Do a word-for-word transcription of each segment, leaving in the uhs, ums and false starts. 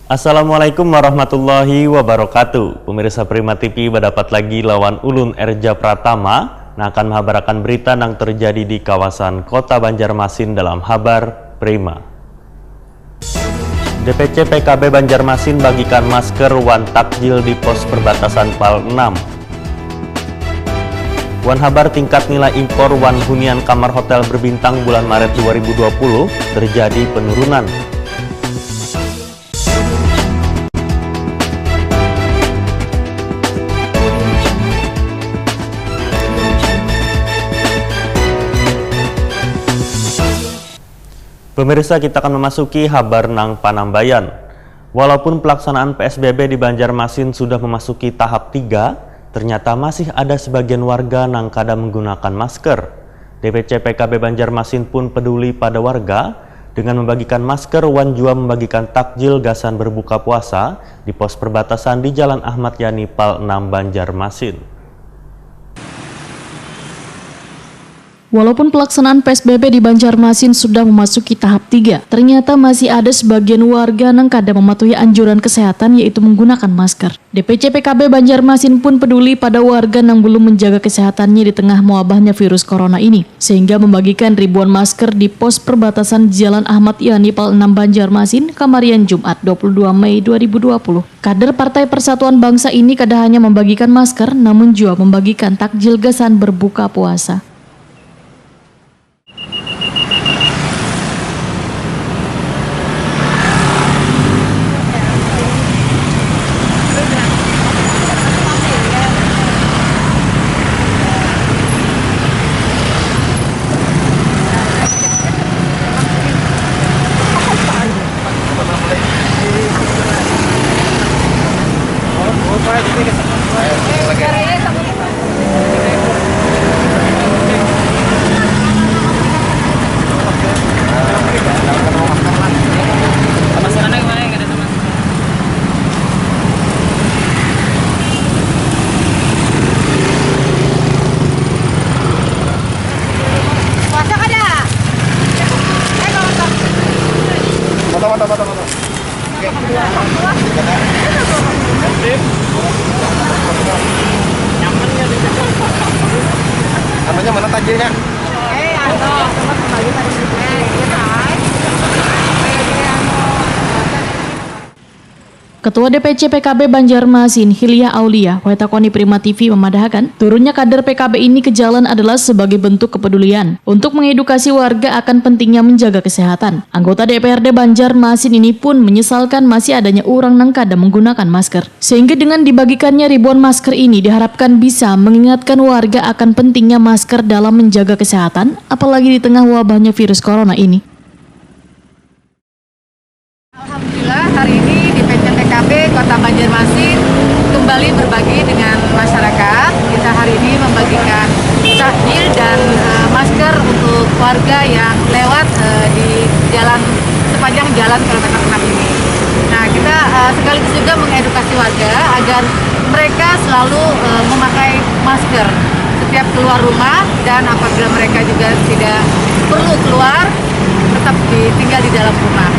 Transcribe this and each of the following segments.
Assalamualaikum warahmatullahi wabarakatuh. Pemirsa Prima T V, badapat lagi lawan ulun, Erja Pratama, nang akan mahabarakan berita nang terjadi di kawasan Kota Banjarmasin dalam Habar Prima. D P C P K B Banjarmasin bagikan masker wan takjil di pos perbatasan Pal enam. Wan habar tingkat nilai impor wan hunian kamar hotel berbintang bulan Maret dua ribu dua puluh terjadi penurunan. Pemirsa, kita akan memasuki habar nang panambayan. Walaupun pelaksanaan P S B B di Banjarmasin sudah memasuki tahap tiga, ternyata masih ada sebagian warga nang kada menggunakan masker. D P C P K B Banjarmasin pun peduli pada warga dengan membagikan masker wan jua membagikan takjil gasan berbuka puasa di pos perbatasan di Jalan Ahmad Yani, Pal enam, Banjarmasin. Walaupun pelaksanaan P S B B di Banjarmasin sudah memasuki tahap tiga, ternyata masih ada sebagian warga nang kada mematuhi anjuran kesehatan, yaitu menggunakan masker. D P C P K B Banjarmasin pun peduli pada warga nang belum menjaga kesehatannya di tengah mewabahnya virus corona ini, sehingga membagikan ribuan masker di pos perbatasan Jalan Ahmad Yani, Pal enam, Banjarmasin, kamarian Jumat dua puluh dua Mei dua ribu dua puluh. Kader Partai Persatuan Bangsa ini kada hanya membagikan masker, namun jua membagikan takjil gasan berbuka puasa. Puasa kada? Eh, kalau tak. Foto, foto, foto, foto. Oke. Namanya mana takjilnya? Eh, atau kembali pada kita. Eh, iya, Mas. Ketua D P C P K B Banjarmasin, Hilya Aulia, watakoni Prima T V memadahakan, turunnya kader P K B ini ke jalan adalah sebagai bentuk kepedulian untuk mengedukasi warga akan pentingnya menjaga kesehatan. Anggota D P R D Banjarmasin ini pun menyesalkan masih adanya urang nang kada menggunakan masker. Sehingga dengan dibagikannya ribuan masker ini diharapkan bisa mengingatkan warga akan pentingnya masker dalam menjaga kesehatan, apalagi di tengah wabahnya virus corona ini. Alhamdulillah, hari ini D P C P K B Kota Banjarmasin kembali berbagi dengan masyarakat. Kita hari ini membagikan takjil dan, eh, masker untuk warga yang lewat, eh, di jalan, sepanjang jalan kilometer enam ini. Nah, kita, eh, sekaligus juga mengedukasi warga agar mereka selalu, eh, memakai masker setiap keluar rumah, dan apabila mereka juga tidak perlu keluar, tetap di, tinggal di dalam rumah.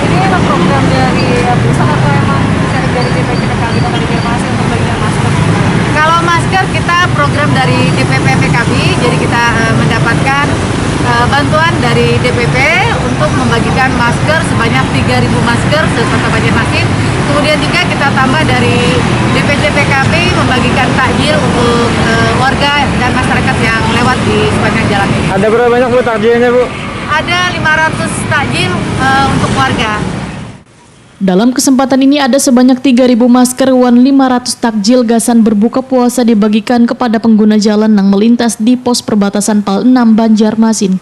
Ini emang program dari pusat atau emang dari D P P K B Kota Banjarmasin untuk bagian masker? Kalau masker, kita program dari D P P P K B, jadi kita, eh, mendapatkan, eh, bantuan dari D P P untuk membagikan masker sebanyak tiga ribu masker se-Kota Banjarmasin. Kemudian juga kita tambah dari D P C P K B membagikan takjil untuk, eh, warga dan masyarakat yang lewat di sepanjang jalan ini. Ada berapa banyak, Bu, takjilnya, Bu? Ada lima ratus takjil, eh, untuk warga. Dalam kesempatan ini ada sebanyak tiga ribu masker wan lima ratus takjil gasan berbuka puasa dibagikan kepada pengguna jalan nang melintas di pos perbatasan Pal enam, Banjarmasin.